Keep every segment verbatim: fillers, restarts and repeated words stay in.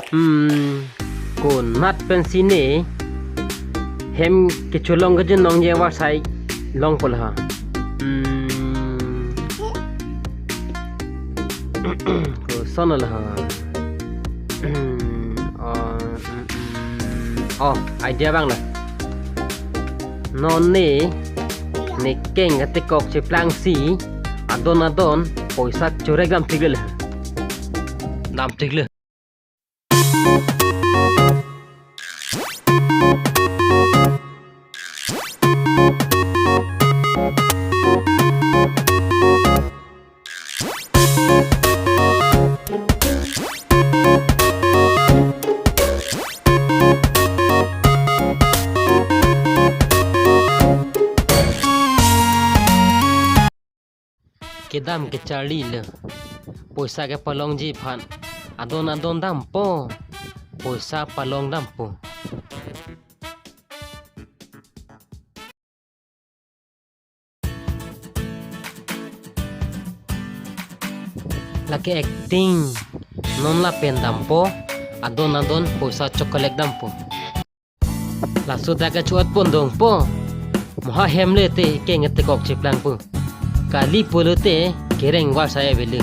Hmm, konat pensi ne hem kecholong kejun nong je warsai long pol ha. Hmm. Koson lo ha. Hmm, oh, hmm, hmm. Oh, idea abang lo. Non ne, ne keng katekok cheplangsi, adon adon, poisa chorek damtik le. Damtik le. Kedam kecharli le. Poisa kepalongji aphan. Adon adon dampo. Poisa palong dampo. Lake acting. Non lapen dampo. Adon adon poisa chocolate dampo. Laso dak kachuat pon dongpo. Moha hem le te keng katekok cheplangpo. Kali pulote kereng warsai avelo.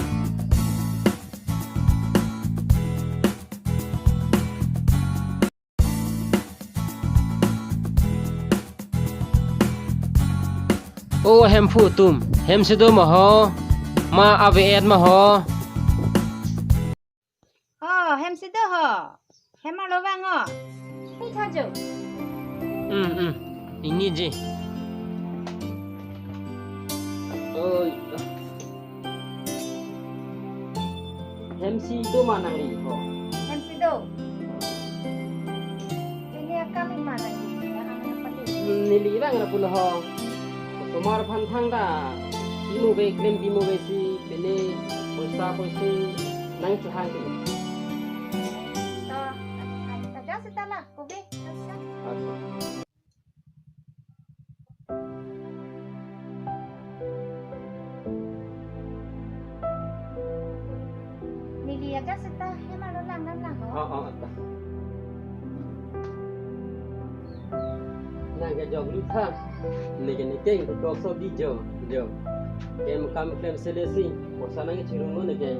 O hemphu atum, hem si do ma ho? Ma ave-et ma ho? Oh, hem si do ho. Hem arlo vang o. Hei tha jo. Hmm, hmm. Ingni ji. Oi. Hem si do ma nangli ho? Hem si do. Pini akam ik ma nangli, ya, ang pati. Hmm, neli vang ra pulo ho. Osomar aphan thangta pimo ave, klem pimo ave si, pini poisa poisi nangchohang ke. To, a-, a-, aja seta la, kobe, aja. Acha. Neli aja seta hem arlo lang nam lang ho. Oh, oh, ta. Nang kejok lu tha. Neke neke, kok so di jo, jo. Kem kam klem sele si. Poisa nangchirung lo neke.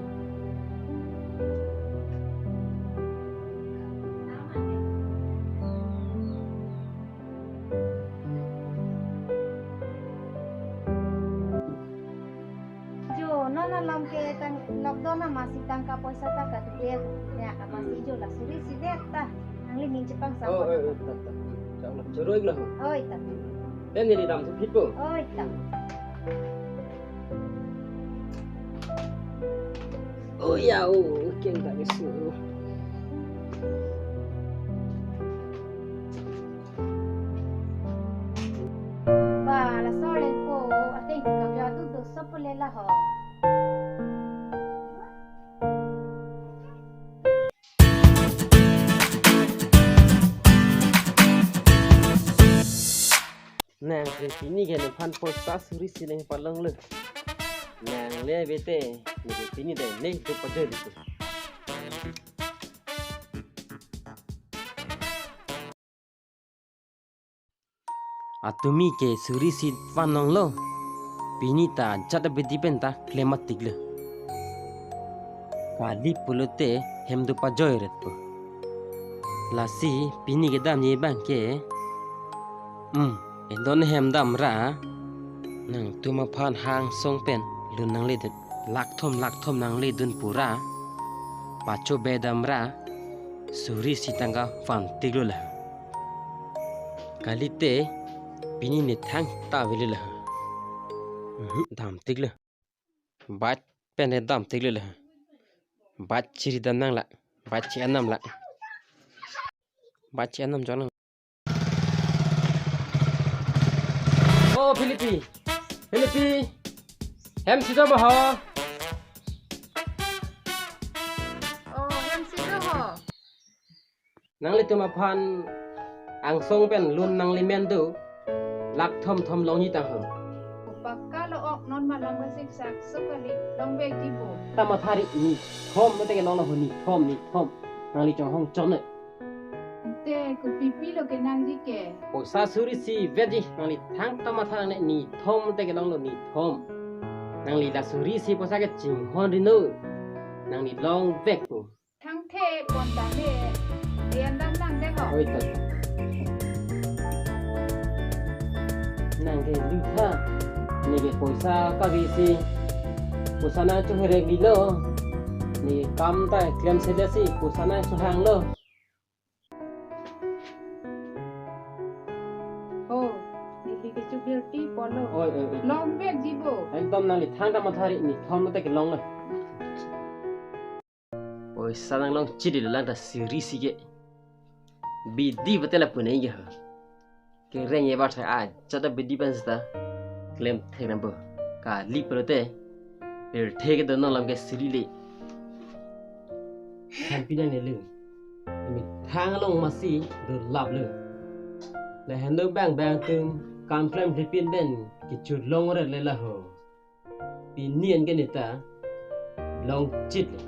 Jo, non along ke kan lockdown amatsi tangka poisa ta kadude, ya, amatsi Hmm. jo la suri si det ta. Nangli ning chepang Oh, sangkot eh, apa? eh, ta, ta. Chak lo, choro ik lo. Oi, ta. Pen neli dam si phit po. Oi, ta. Oh, ya, oh, keng ta kesu. Ba, laso arleng po, ateng ke kavya tu doso pule la ho. Nang, eh, pini ke nephan poisa suri si nangpalong lo. Nang le bete, ne pini de, ne tu pajo di. Atumi ke suri si vanong lo. Pini ta jat abidi pen ta klem atik lo. Kali pulote hem do pajoi ret po. Lasi pini kedamji abang ke. Hmm, edon hem dam ra. Nangtum aphan hang song pen lun nangledet. Lakthom lakthom nangledun pura. Pacho bedam ra. Suri si tangka vantik lo la. Kalite pini ne thangta avelo la. Mhm, damtik lo. Bat pen ne damtik lo la. Bat chiri dam nang la. Bat chi anam la. Bat chi anam jong nang. Oh, Philipi. Philipi. Hem si do ma ho? Oh, hem si do ho. Nanglitum aphan angsong pen lun nanglimen do lakthom thom longji tang ho. Pakka lo ok non ma long besik sak sukali long bek jibo. Ta mathari ni thom mate ke long lo ho ni thom ni thom. Nangli chonghong chon noi. Ante kopipi lo kenangji ke? Poisa suri isi vetji, nangli thangta matha nangne, nithom te kelonglo, nithom. Nangli la suri isi poisa ke chinghon ri noi. Nangli longvek po. Thangthe pon tame, rian dam nang de ho. Oi to. Nang ke lutha, neke poisa kave isi, poisa nangchoherek lilo, neke kam ta klemse lasi, poisa nangchohanglo. Oh, neli ke chubirti polo. Oi, oi, oi. Longvekji bo. Ekdom nangli thangta matha ri, nithom te kelonglo. Poisa nanglong chit lo lang ta suri isi ke. Bidi bate lapu nai ke ho. Kereng e bar thai a, chata bidi pen seta. Klem thek nang bo. Kali pulote. Pirthe kedo non alam ke suri le. Thanpi nangne le. Methang along masi do laplo. Lahenlo bang bang atum kam klemkle pin pen kechulong ret le laho. Pini an ke neta longchit lo.